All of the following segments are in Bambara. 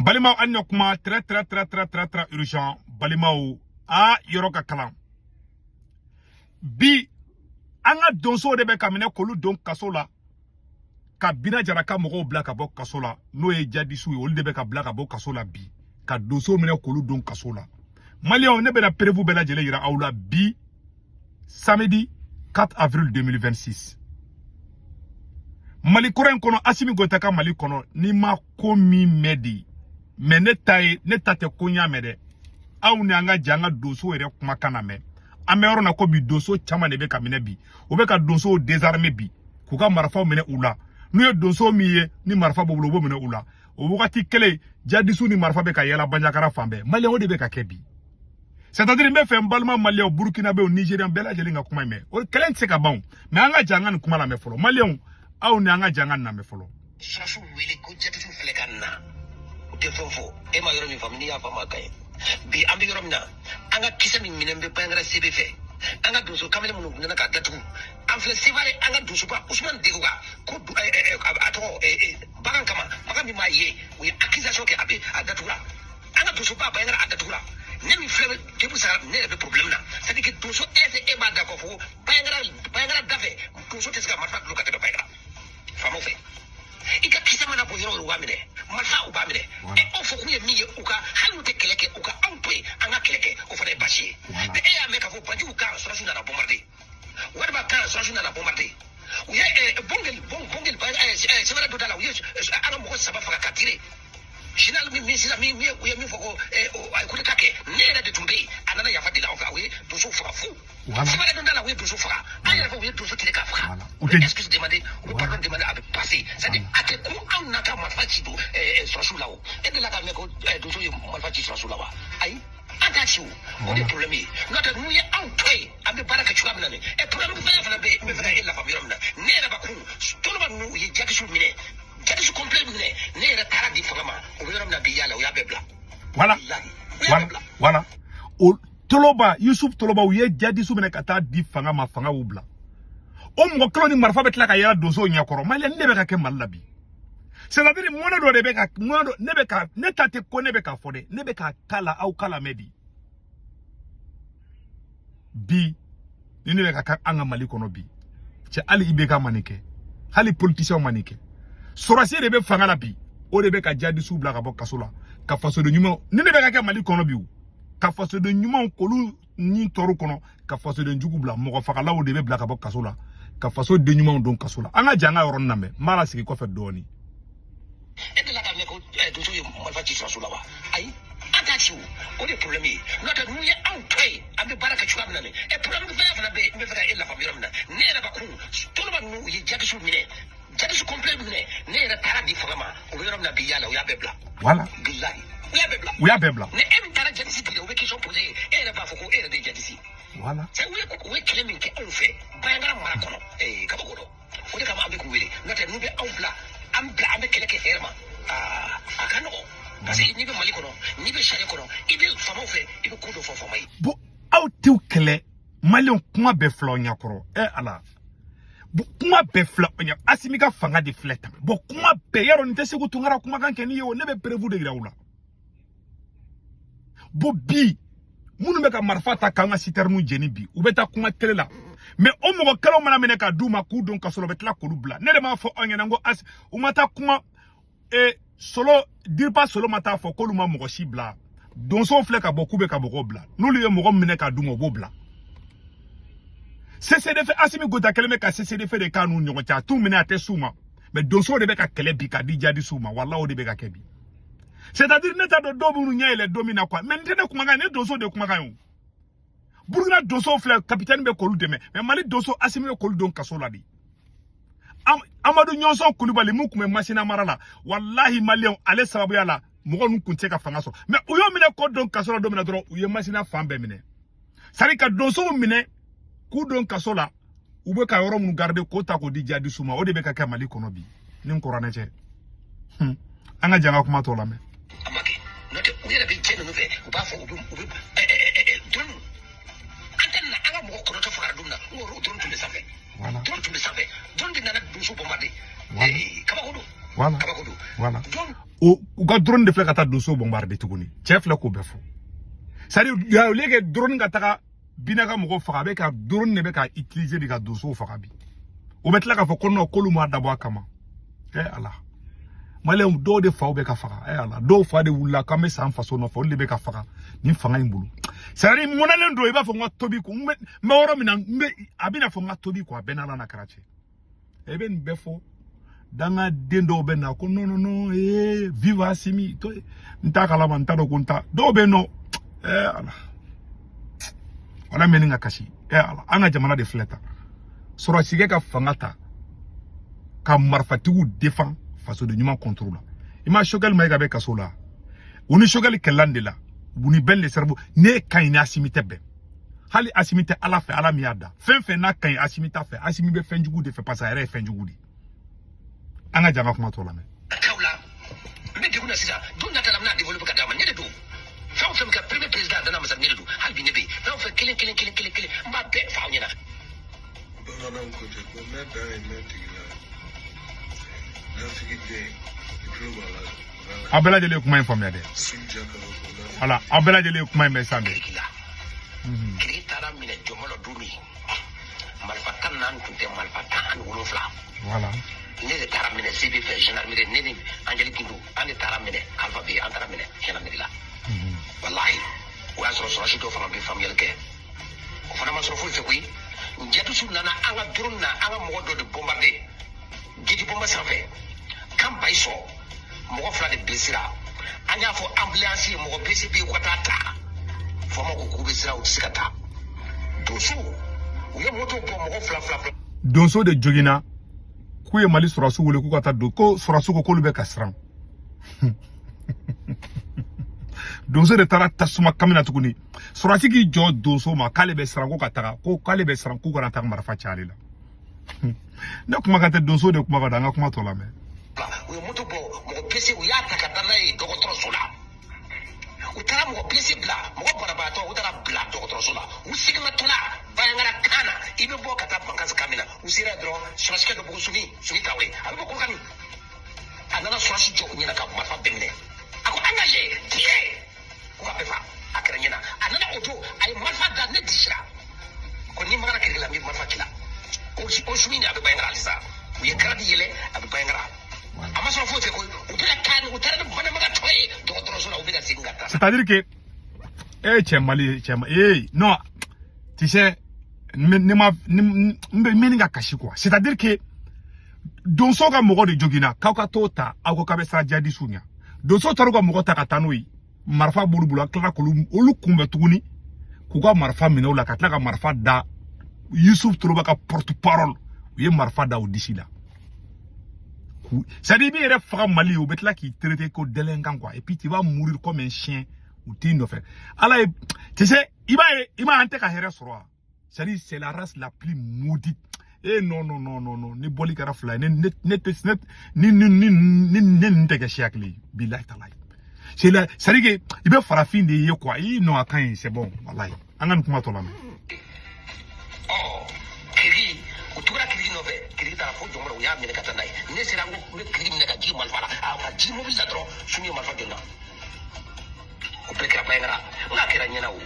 Balimaw, an ɲɔ kuma très très très très très très urgent. Balimaw, a yɔrɔ ka kalan bi. An ka donsow de bɛ ka minɛ k'olu don kaso la, ka Bina Jara ka mɔgɔw bila ka bɔ kaso la, n'o ye jadisiw ye. Olu de bɛ ka bila ka bɔ kaso la bi, ka donsow minɛ k'olu don kaso la. Maliyɛnw, ne bɛna preuve bɛɛ lajɛlen yira aw la bi, samedi 4 avril 2026. Mali kura in kɔnɔ, Asimi Goyita ka Mali kɔnɔ, n'i ma ko min mɛn de, mɛ ne ta ye, ne ta tɛ ko n y'a mɛn dɛ. Aw ni an ka jɛ an ka donso yɛrɛ kumakan na mɛn. An bɛ yɔrɔ na ko bi, donso caman de bɛ ka minɛ bi. U bɛ ka donsow désarmer bi, k'u ka marifaw minɛ u la. N'u ye donso min ye ni marifa b'u bolo, u b'o minɛ u la. O wagati kelen, jadisiw ni marifa bɛ ka yala Banjakara fan bɛɛ. Maliyɛn, o de bɛ ka kɛ bi. C'est à dire, n bɛ fɛ n balima maliyɛnw, burkinabɛw, nigérian bɛɛ lajɛlen ka kuma in mɛn. O kɛlɛ tɛ se ka ban o, mɛ an ka jɛ an ka nin kuma lamɛn fɔlɔ. Maliyɛnw, aw ni an ka jɛ an ka nin lamɛn fɔlɔ. Sɔrɔsiw wele ko jadisiw filɛ ka na, u tɛ fɛn fɔ. E ma yɔrɔ min faamu, n'i y'a faamu, a ka ɲi. Bi an bɛ yɔrɔ min na, an ka kisɛ min minɛ bɛ Bandiagara sebe fɛ, an ka donso kamalen minnu nana k'a datugu, an filɛ Sevare, an ka donsoba Usumani Degoga ko a tɔgɔ bagan kama, bagan min m'a ye, u ye accusation kɛ, a bɛ a datugura. An ka donsoba Bandiagara, a datugura. Ne min filɛ Debu Sagara, ne yɛrɛ bɛ problème na. C'est à dire que donso, est ce e b'a da kɔ fɔ ko Bandiagara da fɛ, donso tɛ se ka marifa dulon ka tɛmɛ Bandiagara faamaw fɛ? I ka kisɛ mana bɔ yɔrɔ o yɔrɔ, u b'a minɛ, marifa u b'a minɛ. Ɛ, aw fɔ k'u ye min ye, u ka hali n'u tɛ kɛlɛ kɛ, u ka anw to yen, an ka kɛlɛ kɛ, o fana ye baasi ye. Mais e y'a mɛn k'a fɔ banjugu kan, sɔrɔsiw nana bombarder, walima kan, sɔrɔsiw nana bombarder. U ye Bongeli Bongeli sɛbɛnni dɔ da la, u ye an ka mɔgɔ 3 faga ka tirer. Général min sisan min u ye min fɔ ko a ye coup d'état kɛ, ne yɛrɛ de tun bɛ yen, a nana yafa deli aw fɛ, u ye donso faga fu. Sɛbɛnni dɔ da la, u ye donso faga, an yɛrɛ fɛ, u ye donso tigɛ k'a faga. U bɛ excuse demander, u bɛ pardon demander, a bɛ passer. C'est à dire, a tɛ ko anw na ka marifa ci don sɔrɔsiw la. O e delila k'a mɛn ko donso ye marifa ci sɔrɔsiw la wa? Ayi, an t'a ci. O o de ye problème ye. N'o tɛ, n'u ye anw to yen, an bɛ baara kɛ cogoya min na nin ɛ, problème fana bɛ yen. N bɛ fɛ ka e lafaamu yɔrɔ min na, ne yɛrɛ bakun toloba ninnu, u ye jadisiw minɛ, jadisi complet minɛ, ne yɛrɛ taara di fanga ma. O bɛ yɔrɔ min na bi, yala u y'a bɛɛ bila. Voilà, voilà. O Toloba, Yusuf Toloba, u ye jadisiw minɛ ka taa di fanga ma, fanga y'u bila. O mɔgɔ kelen ni marifa bɛ tila ka yala donsow ɲɛkɔrɔ. Maliyɛn, ne bɛ ka kɛ Mali la bi, c'est à dire mɔnɛ dɔ de bɛ ka mɔnɛ dɔ, ne bɛ ka ne ta tɛ ko ne bɛ ka fɔ dɛ, ne bɛ ka kala aw kala mɛn di bi. Ni ne bɛ ka kɛ an ka Mali kɔnɔ bi, cɛ, hali IBK ma nin kɛ, hali politicien ma nin kɛ. Sɔrɔsi de bɛ fanga la bi, o de bɛ ka jadisiw bila ka bɔ kaso la, ka fasoden ɲumanw. Ni ne bɛ ka kɛ Mali kɔnɔ bi, ka fasoden ɲumanw k'olu ni tɔɔrɔ kɔnɔ, ka fasoden jugu bila, mɔgɔ fagalaw de bɛ bila ka bɔ kaso la, ka faso den ɲumanw don kaso la. An ka jɛ an ka yɔrɔnin lamɛn, n b'a lasigi kɔfɛ dɔɔnin. E delila k'a mɛn ko donso ye marifa ci sɔrɔsiw la wa? Ayi, an t'a ci. O o de ye problème ye. N'o tɛ, n'u ye anw to yen, an bɛ baara kɛ cogoya min na nin ɛ, problème fana bɛ yen. N bɛ fɛ ka e lafaamu yɔrɔ min na, ne yɛrɛ bakun toloba ninnu, u ye jadisiw minɛ, jadisi complet minɛ, ne yɛrɛ taara di fanga ma. O bɛ yɔrɔ min na bi, yala u y'a bɛɛ bila. Bilahi, u y'a bɛɛ bila. U y'a bɛɛ bila. Ni e min taara jadisi di, u bɛ question poser, e yɛrɛ b'a fɔ ko e yɛrɛ de ye jadisi. C'est u ye kɛlɛ min kɛ anw fɛ Bandiagara mara kɔnɔ, ee, kabako dɔ. O de kama an bɛ k'u wele. N'o tɛ, n'u bɛ anw bila, an bila, an bɛ kɛlɛ kɛ hɛrɛ ma, aa, a ka nɔgɔn, parce que n'i bɛ Mali kɔnɔ, n'i bɛ sariya kɔnɔ, i bɛ faamaw fɛ, i bɛ ko dɔ fɔ faama ye. Bon, aw t'u kɛlɛ. Maliyɛnw, kuma bɛɛ filɛ aw ɲɛkɔrɔ. Ɛ ala, bon, kuma bɛɛ filɛ aw ɲɛ. Asimi ka fanga de filɛ tan. Bon, kuma bɛɛ yarɔ, nin tɛ Segu Tunkara kumakan kɛ n'i ye o, ne bɛ preuve de yira aw la. Bon, bi minnu bɛ ka marifa ta k'an ka citerne jeni bi, u bɛ taa kuma télé la, mais o mɔgɔ kelenw mana minɛ ka d'u ma k'u don kaso la, u bɛ tila k'olu bila. Ne de m'a fɔ aw ɲɛna ko as u ma taa kuma e solo diripa solo ma taa fɔ k'olu ma mɔgɔ si bila. Donsow filɛ ka bɔ k'u bɛ ka mɔgɔw bila, n'olu ye mɔgɔ minɛ ka d'u ma, u b'o bila. CCDF, Asimi Goyita kɛlen bɛ ka CCDF de k'a n'u ɲɔgɔn cɛ, a t'u minɛ, a tɛ s'u ma, mais donsow de bɛ ka kɛlɛ bi ka di jadisiw ma. Walahi, o de bɛ ka kɛ bi. C'est à dire, ne t'a dɔn dɔw b'u ɲɛ yɛlɛ don min na quoi, mais nin tɛ ne kumakan ye, ne donso de kumakan ye. O Burukina donsow filɛ, capitaine bɛ k'olu dɛmɛ, mais Mali donso, Asimi bɛ k'olu don kaso la de. Amadu Ɲɔnsɔn Kulubali mun tun bɛ Masina mara la, walahi maliyɛnw, ale sababuya la mɔgɔ ninnu tun tɛ se ka fanga sɔrɔ, mais u y'o minɛ k'o don kaso la don min na dɔrɔn, u ye Masina fan bɛɛ minɛ. C'est à dire, ka donsow minɛ k'u don kaso la, u bɛ ka yɔrɔ minnu garder k'o ta k'o di jadisiw ma, o de bɛ ka kɛ Mali kɔnɔ bi ni n kɔrɔnɛ cɛ. An ka jan ka kuma tɔ lamɛn. A ma kɛ. N'o tɛ, u yɛrɛ bɛ jɛ ninnu fɛ, u b'a fɔ u bɛ drone an tɛ na, an ka mɔgɔ 9 fagara don min na, n ko drone tun bɛ sanfɛ. Drone tun bɛ sanfɛ, drone de nana donso bombarder. Kabako don. Voilà. Kabako don. Voilà. Donc O u ka drone de filɛ ka taa donso bombarder tuguni. Cɛ filɛ k'o bɛɛ fɔ. C'est à dire au lieu que drone ka taga Bina ka mɔgɔw faga, a bɛ ka drone de bɛ ka utiliser de ka donsow faga bi. O bɛ tila k'a fɔ ko non, k'olu m'a dabɔ a kama. Eh Ala. Maliyɛnw dɔw de faw bɛ ka faga. Eh Ala, dɔw fa de wulila k'an bɛ san faso nɔfɛ, olu de bɛ ka faga nin fanga in bolo. C'est à dire mɔnɛlen don, i b'a fɔ n ka tobi ko n bɛ yɔrɔ min na, n bɛ a bɛna fɔ n ka tobi quoi, a bɛɛ n'Ala n'a kɛra cɛ. E bɛ nin bɛɛ fɔ. Dangaden dɔw bɛ na ko non non non, ee vive Assimi, to n t'a kalama, n t'a dɔn ko n ta dɔw bɛ yen nɔ. Eh Ala, wala mɛ ni ka kasi. Eh Ala, an ka jamana de filɛ tan, sɔrɔsikɛ ka fanga ta ka marifatigiw défend fasoden ɲuman contre la. I ma Choguel Maïga bɛ kaso la, u ni Choguel kɛlɛla nin de la, u ni bɛn le cerveau. Ne ka ɲi ni Assimi tɛ bɛn, hali Assimi tɛ Ala fɛ, Ala min y'a da fɛn fɛn n'a ka ɲi Assimi t'a fɛ. Assimi bɛ fɛn jugu de fɛ parce que a yɛrɛ ye fɛn jugu de ye. An ka jan ka kuma tɔ lamɛn. Taw la, n bɛ degun na sisan. Don nata la, n bɛna développer ka d'a ma. Ne de don, fɛn o fɛn bɛ kɛ premier président danna masa, ne de don. Hali bi ne bɛ yen, fɛn o fɛn kelen kelen kelen kelen kelen, n b'a bɛɛ fɔ aw ɲɛna. Bamananw ko ten ko mɛ dan ye mɛ tigi la, nafigi den i tulo b'a la. Aw bɛɛ lajɛlen ye kuma in faamuya dɛ. Sunja kabako. Voilà, aw bɛɛ lajɛlen ye kuma in mɛn sisan dɛ. Kiriki la, kiri taara minɛ jɔnmɔlɔ don min, marifa 14 tun tɛ, marifa 17. Voilà. Ne de taara minɛ CB fɛ, gendarmerie. Ne ni Angélique Gindo, an de taara minɛ. Alpha B, an taara minɛ gendarmerie la. Walahi, o y'a sɔrɔ sɔrɔsi dɔw fana bɛ faamuyali kɛ, o fana ma sɔrɔ foyi fɛ koyi. Jadisiw nana an ka drone na, an ka mɔgɔ dɔ de bombarder gidi bomba sanfɛ kan bayi sɔrɔ, mɔgɔ fila de blessera. An y'a fɔ ambulance ye, mɔgɔ blessé bɛ yen, u ka taa ta. Faamaw ko k'u bɛ siran, u tɛ se ka taa. Donsow, u ye moto bɔ mɔgɔ fila fila fila. Donso de joginna k'u ye Mali sɔrɔsiw wele k'u ka taa don, ko sɔrɔsiw ko k'olu bɛ ka siran. Donso de taara tasuma kami na tuguni. Sɔrɔsi k'i jɔ donso ma k'ale bɛ siran, ko ka taga, ko k'ale bɛ siran, k'u kana taga marifa ci ale la. Ne kumakan tɛ, donso de kuma ka don. An ka kuma tɔ lamɛn. U ye moto bɔ mɔgɔ blessé, u y'a ta ka taa n'a ye dɔgɔtɔrɔso la. U taara mɔgɔ blessé bila, mɔgɔ banabaatɔ, u taara bila dɔgɔtɔrɔso la. U seginmatɔla Bayangara kan na, i bɛ bɔ ka taa Bankasi kan min na, u sera dɔrɔn, sɔrɔsikɛ dɔ bɔ ko Sumi, Sumi Tarawele, a bɛ bɔ Kolokani. A nana sɔrɔsi jɔ u ɲɛna ka marifa bɛɛ minɛ. A ko engagé tiye, ko ka bɛɛ fa. A kɛra ɲɛna, a nana o don, a ye marifa da ne disira ko ni magara kiriki la, n bɛ marifa k'i la. O Sumi de, a bɛ Bayangara halisa. U ye grade yɛlɛ, a bɛ Bayangara. A ma sɔrɔ foyi fɛ koyi. U bɛ ka taa, u taara ni banabagatɔ ye dɔgɔtɔrɔso la, u bɛ ka segin ka taa. C'est à dire que eh cɛ Mali cɛ ma, eh non, tu sais, ne ma n bɛ n ka kasi quoi. C'est à dire que donso ka mɔgɔ de joginna k'aw ka t'o ta, aw ko k'a bɛ siran jihadisiw ɲɛ. Donso taara u ka mɔgɔ ta ka taa n'o ye, marifa b'olu bolo, a tilala k'olu olu kunbɛn tuguni k'u ka marifa minɛ u la, ka tila ka marifa da Yusuf Toloba ka porte parole. U ye marifa da o disi la. C'est à dire i b'i yɛrɛ faga Mali, u bɛ tila k'i traiter ko délinquant quoi, et puis tu vas mourir comme un chien. U t'i nɔfɛ. Ala ye, tu sais, i b'a ye, i m'a ye, an tɛ ka hɛrɛ sɔrɔ wa. C'est à dire c'est la race la plus maudite. Eh non non non non non, ni bɔli kɛra fila ye, ne ne ne tɛ ne ni ni ni ni ne nin tɛ kɛ siya kelen ye, bilahi talahi. C'est la, c'est à dire que i bɛ farafin de ye quoi. I non, a ka ɲi, c'est bon, walahi. An ka nin kuma tɔ lamɛn. Ɔ kiriki, u tugura kiriki nɔfɛ. Kiriki taara fo jɔnkɔrɔ, u y'a minɛ ka taa n'a ye. Ne sera, n ko n bɛ kiriki minɛ ka jigin marifa la, a ka jigin mobili la dɔrɔn, Sumi ye marifa jɔ n na. O bɛɛ kɛra Bayangara, n k'a kɛra ɲɛna o.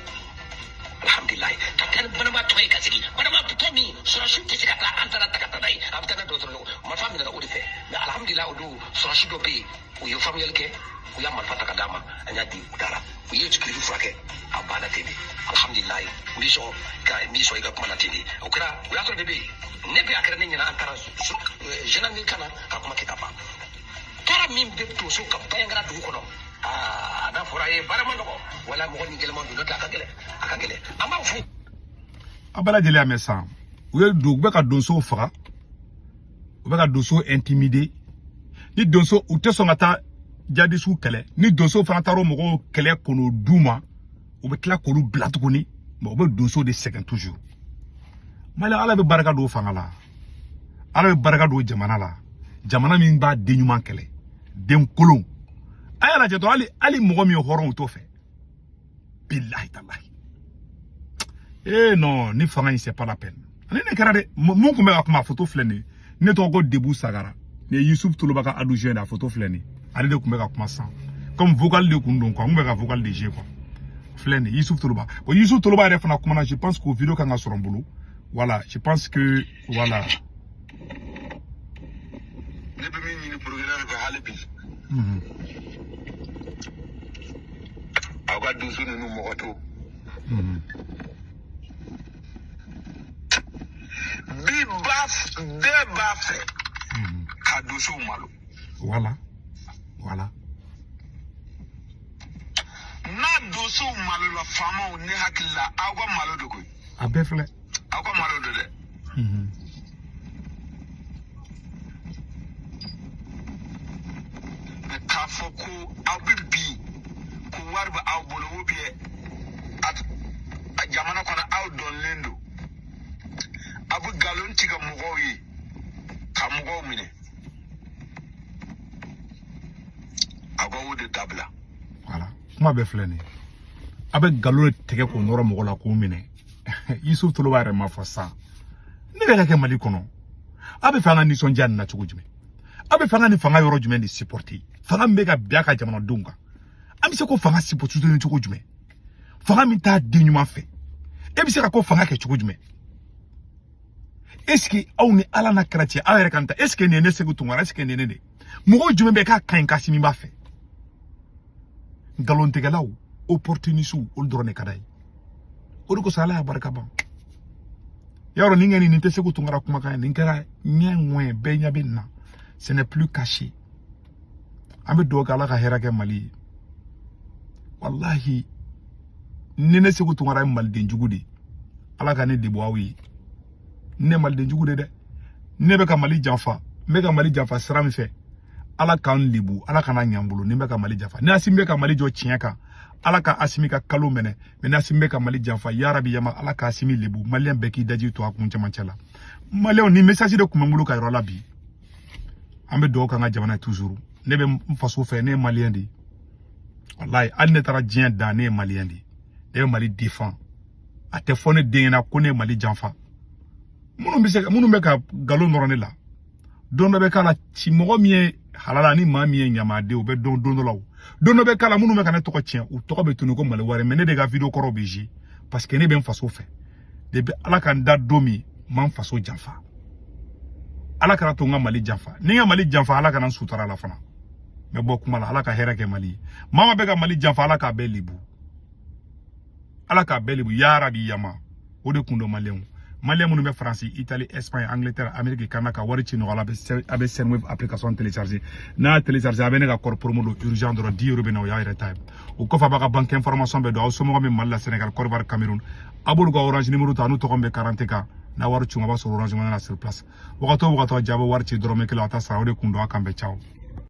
Alhamdulilayi, ka taa ni banabaatɔ ye ka segin, banabaatɔ min sɔrɔsiw tɛ se ka taa, an taara ta ka taa n'a ye, an bɛ taa n'a ye dɔgɔtɔrɔso. Marifa minɛna o de fɛ. Mais alhamdulilayi, o don sɔrɔsi dɔ bɛ yen, u ye faamuyali kɛ, u y'a marifa ta ka d'a ma, an y'a di, u taara, u ye kiriki furakɛ, a banna ten de. Alhamdulilayi, n b'i sɔn ka n b'i sɔn i ka kuma na ten de. O kɛra, o y'a sɔrɔ ne bɛ yen, ne bɛ a kɛra ne ɲɛna. An taara gendarmerie kan na ka kuma kɛ ka ban. Taara min bɛ donso ka Bayangara dugu kɔnɔ, aa n'a fɔra a ye baara ma nɔgɔ wala mɔgɔ ni gɛlɛman don, n'o tɛ a ka gɛlɛn, a ka gɛlɛn, an b'aw fo. A bɛɛ lajɛlen y'a mɛn sisan, u ye don, u bɛ ka donsow faga, u bɛ ka donsow intimider. Ni donso u tɛ sɔn ka taa jadisiw kɛlɛ, ni donso fana taara o mɔgɔw kɛlɛ k'o d'u ma, u bɛ tila k'olu bila tuguni. Mais u bɛ donso de sɛgɛn toujours. Mali, Ala bɛ barika don fanga la, Ala bɛ barika don jamana la, jamana min b'a den ɲuman kɛlɛ, den kolon. A y'a lajɛ dɔrɔn, hali hali mɔgɔ min ye hɔrɔn, u t'o fɛ, bilahi talahi. Eh non, ni fanga in, c'est pas la peine. Ani ne kɛra dɛ, mun tun bɛ ka kuma, photo filɛ nin ye. Ne tɔgɔ ko Debu Sagara. Nin ye Yusuf Toloba ka adjoint de a photo filɛ nin ye. Ale de tun bɛ ka kuma sisan. Comme vocal de kun don quoi, n kun bɛ ka vocal de jouer quoi. Filɛ nin ye Yusuf Toloba. Bon, Yusuf Toloba yɛrɛ fana kumana, je pense que o vidéo kan ka sɔrɔ n bolo. Voilà, je pense que voilà. Ne bɛ min ɲini procureur fɛ hali bi, aw ka donso ninnu mɔgɔ to bi ba bɛɛ b'a fɛ ka donsow malo. Voilà. Voilà. N'a donsow malola faamaw, ne hakili la aw ka malo de koyi. A bɛɛ filɛ. Aw ka malo de dɛ. Mɛ k'a fɔ ko aw bɛ bin ko wari bɛ aw bolo ou bien a jamana kɔnɔ aw dɔnlen don, aw bɛ nkalon tigɛ mɔgɔw ye ka mɔgɔw minɛ, aw ka o de dabila. Voilà. Kuma bɛɛ filɛ nin ye. A bɛ nkalon de tigɛ k'o nɔrɔ mɔgɔ la k'o minɛ. Yusuf Toloba yɛrɛ ma fɔ sisan. Ne bɛ ka kɛ Mali kɔnɔ. A bɛ fɛ an ka nisɔndiya nin na cogo jumɛn? A bɛ fɛ an ka nin fanga yɔrɔ jumɛn de supporter? Fanga min bɛ ka bin a ka jamanadenw kan. An bɛ se k'o fanga supporter cogo jumɛn? Fanga min t'a den ɲuman fɛ. E bɛ se ka ko fanga kɛ cogo jumɛn? Est-ce que aw ni Ala n'a kɛra cɛ aw yɛrɛ kan ta? Est-ce que nin ye ne Sekou Tounkara? Est-ce que nin ye ne de? Mɔgɔ jumɛn bɛ k'a ka ɲi k'Assimi b'a fɛ? Nkalontigɛlaw, opportunistes, olu dɔrɔn de ka d'a ye. O de kosɔn Ala y'a barika ban. Yarɔ nin kɔni nin tɛ Sekou Tounkara kumakan ye, nin kɛra ɲɛ ŋɔn ye, bɛɛ ɲɛ bɛ nin na. Ce n'est plus caché. An bɛ dugawu kɛ Ala ka hɛrɛ kɛ Mali ye. Walahi, ni ne Sekou Tounkara ye maliden jugu de ye, Ala ka ne debu aw ye. Ne maliden jugu de dɛ. Ne bɛ ka Mali janfa, n bɛ ka Mali janfa sira min fɛ, Ala k'an lebu, Ala kana ɲɛ n bolo ni n bɛ ka Mali janfa. Ni Assimi bɛ ka Mali jɔ tiɲɛ kan, Ala ka Assimi ka kalo minɛ. Mais ni Assimi bɛ ka Mali janfa, yarabi yama, Ala ka Assimi lebu. Maliyɛn bɛɛ k'i daji to a kun cɛmancɛ la. Maliyɛnw, ni message de tun bɛ n bolo ka yɔrɔ la bi. An bɛ dugawu k'an ka jamana ye toujours. Ne bɛ n faso fɛ, ne ye maliyɛn de ye. Walayi, hali ne taara diɲɛ dan, ne ye maliyɛn de ye. Ne bɛ Mali défend. A tɛ fɔ ne den ɲɛna ko ne ye Mali janfa. Minnu bɛ se ka, minnu bɛ ka nkalon nɔrɔ ne la, don dɔ bɛ k'a la, ci mɔgɔ min ye halala ni maa min ye ɲamaden, o bɛ dɔn don dɔ la o. Don dɔ bɛ k'a la, minnu bɛ ka ne tɔgɔ tiɲɛ, u tɔgɔ bɛ tunu ko Mali wari, mais ne de ka vidéo kɔrɔw bɛ jouer parce que ne bɛ n faso fɛ. Depuis Ala ka n da don min, n ma n faso janfa. Ala kana to n ka Mali janfa. Ni n ka Mali janfa, Ala kana n sutura la fana. N bɛ bɔ kuma la, Ala ka hɛrɛ kɛ Mali ye. Maa maa bɛ ka Mali janfa, Ala k'a bɛɛ lebu. Ala k'a bɛɛ lebu, yarabi yama. O de kun don maliyɛnw. Maliyɛn minnu bɛ Faransi, Italie, Espagne, Angleterre, Amérique, Canada ka wari ci nɔgɔya la, a bɛ Sendwave application télécharger. N'a y'a télécharger, a bɛ ne ka code promo don urgent dɔrɔn 10 euros bɛ na, o y'a yɛrɛ ta ye. O kɔfɛ a b'a ka banque information bɛɛ don, aw somɔgɔ min Mali la, Sénégal, Côte d'Ivoire, Cameroun. A b'olu ka Orange numéro ta, n'u tɔgɔ min bɛ 40 kan. N'a wari ci, a b'a sɔrɔ Orange Money la sur place. Wagati o wagati a jaabi wari ci dɔrɔmɛ kelen, a ta sara, o de kun don. A kan bɛɛ, ciao.